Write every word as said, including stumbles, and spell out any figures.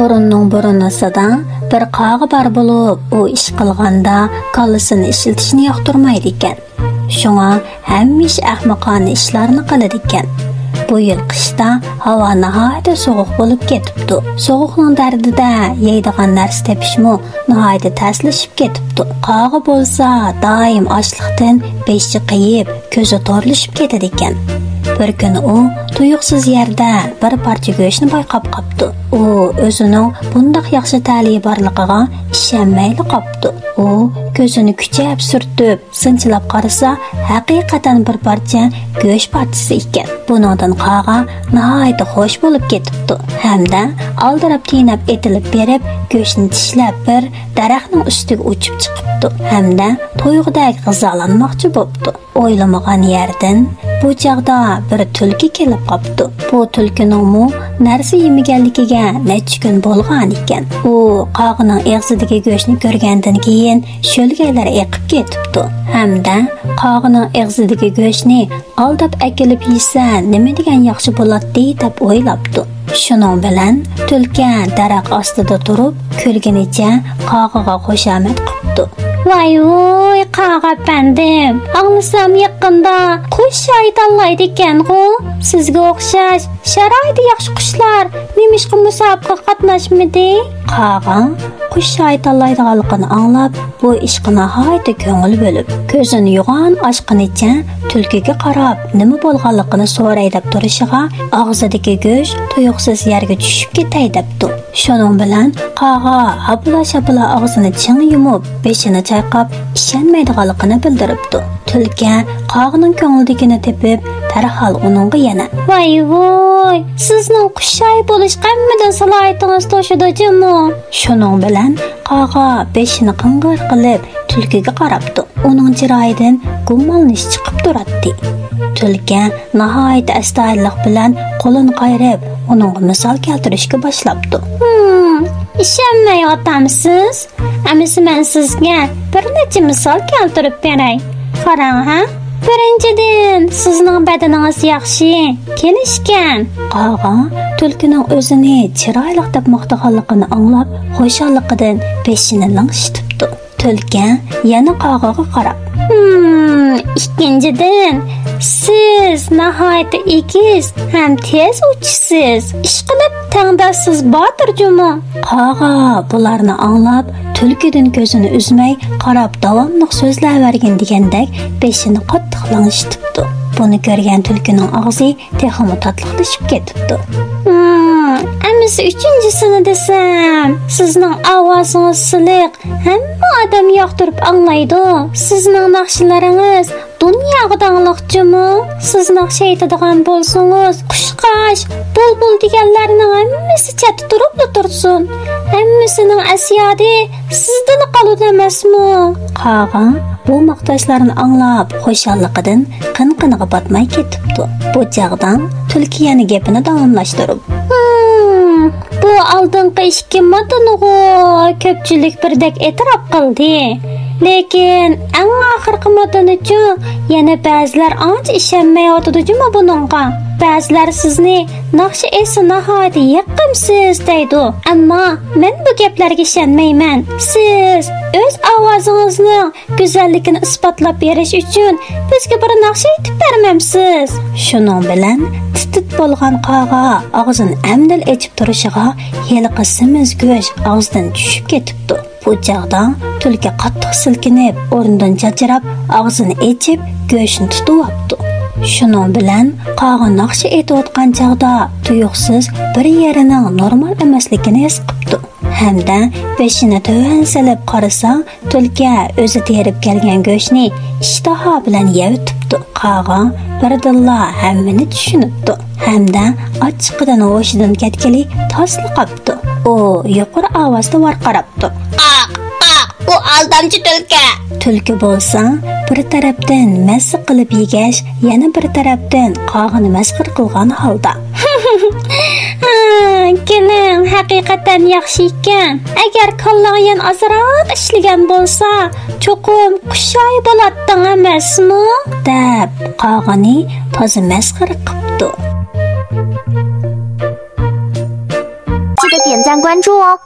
بۇرۇننىڭ بۇرۇنىسىدا بىر قاغا بار بولۇپ، ئۇ ئىش قىلغاندا كاللىسىنى ئىشلىتىشنى ياقتۇرمايدىكەن. شۇڭا ھەمىشە ئەخمىقانە ئىشلارنى قىلىدىكەن. بۇ يىل قىشتا ھاۋا ناھايىتى سوغۇق بولۇپ كېتىپتۇ. سوغۇقنىڭ دەردىدە يەيدىغان نەرسە تېپىشمۇ ناھايىتى تەسلىشىپ كېتىپتۇ. قاغا بولسا دائىم ئاچلىقتىن بېشى قېيىپ، كۆزى تورلىشىپ كېتىدىكەن. بىر كۈنى ئۇ تۇيۇقسىز يەردە بىر پارچە گۆشنى بايقاپ قاپتۇ. ئۇ ئۆزىنىڭ بۇنداق ياخشى تەلىيى بارلىقىغا ئىشەنمەيلا قاپتۇ. ئۇ كۆزىنى كۈچەپ سۈرتۈپ، سىنچىلاپ قارىسا، ھەقىقەتەن بىر پارچە گۆش پارچىسى ئىكەن. بۇنىڭدىن قاغا ناھايىتى خوش بولۇپ كېتىپتۇ ھەمدە ئالدىراپ تېنەپ ئېتىلىپ بېرىپ، گۆشنى چىشلەپ بىر دەرەخنىڭ ئۈستىگە ئۇچۇپ چىقىپتۇ ھەمدە تويغۇدەك غىزالانماقچى بوپتۇ. ئويلىمىغان يەردىن بۇ چاغدا بىر تۈلكە كېلىپ قاپتۇ. بۇ تۈلكىنىڭمۇ نەرسە يېمىگەنلىكىگە نەچچە كۈن بولغان ئىكەن. ئۇ قاغىنىڭ ئېغىزىدىكى گۆشنى كۆرگەندىن كېيىن شۆلگەيلەر ئېقىپ كېتىپتۇ ھەمدە قاغىنىڭ ئېغىزىدىكى گۆشنى ئالداپ ئەكېلىپ يېسە نېمە دېگەن ياخشى بولاتتى دەپ ئويلاپتۇ. شۇنىڭ بىلەن تۈلكە دەرەخ ئاستىدا تۇرۇپ، كۈلگىنىچە قاغىغا خۇشامەت قىپتۇ. ۋاي ۋۇي، قاغا ئەپەندىم، ئاڭلىسام يېقىندا قۇش شايى تاللايدىكەنغۇ. سىزگە ئوخشاش شارائىتى ياخشى قۇشلار نېمىشقا مۇسابىقىگە قاتناشمىدى؟ قاغا قۇش شايى تاللايدىغانلىقىنى ئاڭلاپ، بۇ ئىشقا ناھايىتى كۆڭۈل بۆلۈپ، كۆزىنى يوغان ئاچقىنىچە تۈلكىگە قاراپ، نېمە بولغانلىقىنى سوراي دەپ تۇرۇشىغا، ئاغزىدىكى گۆش تۇيۇقسىز يەرگە چۈشۈپ كېتەي دەپتۇ. شۇنىڭ بىلەن قاغا ھاپىلا-شاپىلا ئاغزىنى چىڭ يۇمۇپ، بېشىنى چايقاپ، ئىشەنمەيدىغانلىقىنى بىلدۈرۈپتۇ. تۈلكە قاغىنىڭ كۆڭلىدىكىنى تېپىپ، دەرھال ئۇنىڭغا يەنە، ۋاي ۋۇي، سىزنىڭ قۇش شايى بولۇشقا ھەممىدىن سالاھىيىتىڭىز توشىدۇ جۇمۇ. شۇنىڭ بىلەن قاغا بېشىنى قىڭغىر قىلىپ، تۈلكىگە قاراپتۇ. ئۇنىڭ چىرايىدىن گۇمانلىنىش چىقىپ تۇراتتى. تۈلكە ناھايىتى ئەستايىدىللىق بىلەن قولىنى قايرىپ، ئۇنىڭغا مىسال كەلتۈرۈشكە باشلاپتۇ. ھىم، ئىشەنمەيۋاتامسىز؟ ئەمىسە مەن سىزگە بىر نەچچە مىسال كەلتۈرۈپ بېرەي. قاراڭ ھە. بىرىنچىدىن، سىزنىڭ بەدىنىڭىز ياخشى، كېلىشكەن. قاغا تۈلكىنىڭ ئۆزىنى چىرايلىق دەپ ماختىغانلىقىنى ئاڭلاپ، خۇشاللىقىدىن بېشىنى لىڭشىتىپتۇ. تۈلكە يەنە قاغىغا قاراپ، ھىم، ئىككىنچىدىن، سىز ناھايىتى ئېگىز ھەم تېز ئۇچىسىز. ئىشقىلىپ، تەڭداشسىز باتۇر جۇمۇ. قاغا بۇلارنى ئاڭلاپ، تۈلكىدىن كۆزىنى ئۈزمەي قاراپ، داۋاملىق سۆزلەۋەرگىن دېگەندەك بېشىنى قاتتىق لىڭشىتىپتۇ. بۇنى كۆرگەن تۈلكىنىڭ ئاغزى تېخىمۇ تاتلىقلىشىپ كېتىپتۇ. ھىم، ئەمىسە ئۈچىنچىسىنى دېسەم، سىزنىڭ ئاۋازىڭىز سىلىق، ھەممە ئادەم ياقتۇرۇپ ئاڭلايدۇ. سىزنىڭ ناخشىلىرىڭىز دۇنياغا داڭلىق جۇمۇ. سىز ناخشا ئېيتىدىغان بولسىڭىز، قۇشقاچ، بۇلبۇل دېگەنلەرنىڭ ھەممىسى چەتتە تۇرۇپلا تۇرسۇن. ھەممىسىنىڭ ئەسيادى سىزدىلا قالىدۇ ئەمەسمۇ؟ قاغا بۇ ماختاشلارنى ئاڭلاپ، خۇشاللىقىدىن قىن-قىنىغا پاتماي كېتىپتۇ. بۇ چاغدا تۈلكە يەنە گېپىنى داۋاملاشتۇرۇپ، ھىم، بۇ ئالدىنقى ئىككى ماددىنىغۇ كۆپچىلىك بىردەك ئېتىراپ قىلدى. لېكىن ئەڭ ئاخىرقى ماددىنىچۇ يەنە بەزىلەر ئانچە ئىشەنمەيۋاتىدۇ جۇمۇ بۇنىڭغا. بەزىلەر سىزنى ناخشا ئېيتسا ناھايىتى يېقىمسىز دەيدۇ. ئەمما مەن بۇ گەپلەرگە ئىشەنمەيمەن. سىز ئۆز ئاۋازىڭىزنىڭ گۈزەللىكىنى ئىسپاتلاپ بېرىش ئۈچۈن بىزگە بىر ناخشا ئېيتىپ بەرمەمسىز؟ شۇنىڭ بىلەن تىت-تىت بولغان قاغا ئاغزىنى ئەمدىلا ئېچىپ تۇرۇشىغا ھېلىقى سېمىز گۆش ئاغزىدىن چۈشۈپ كېتىپتۇ. بۇ چاغدا تۈلكە قاتتىق سىلكىنىپ، ئورنىدىن چاچراپ، ئاغزىنى ئېچىپ، گۆشنى تۇتۇۋاپتۇ. شۇنىڭ بىلەن قاغا ناخشا ئېيتىۋاتقان چاغدا تۇيۇقسىز بىر يېرىنىڭ نورمال ئەمەسلىكىنى ھېس قىپتۇ. ھەمدە بېشىنى تۆۋەن سېلىپ قارىسا، تۈلكە ئۆزى تېرىپ كەلگەن گۆشنى ئىشتىھا بىلەن يەۋېتىپتۇ. قاغا بىردىنلا ھەممىنى چۈشىنىپتۇ ھەمدە ئاچچىقىدىن ھوشىدىن كەتكىلى تاسلا قاپتۇ. ئۇ يۇقىرى ئاۋازدا ۋارقىراپتۇ. قاق، قاق، بۇ ئالدامچى تۈلكە! تۈلكە بولسا بىر تەرەپتىن مەسخىرە قىلىپ يېگەچ، يەنە بىر تەرەپتىن قاغىنى مەسخىرە قىلغان ھالدا. ھا، گېلىڭ ھەقىقەتەن ياخشى ئىكەن. ئەگەر كاللاڭ يەنە ئازراق ئىشلىگەن بولسا، چوقۇم قۇش شايى بولاتتىڭ ئەمەسمۇ؟ دەپ، قاغىنى تازا مەسخىرە قىپتۇ. 点赞关注哦。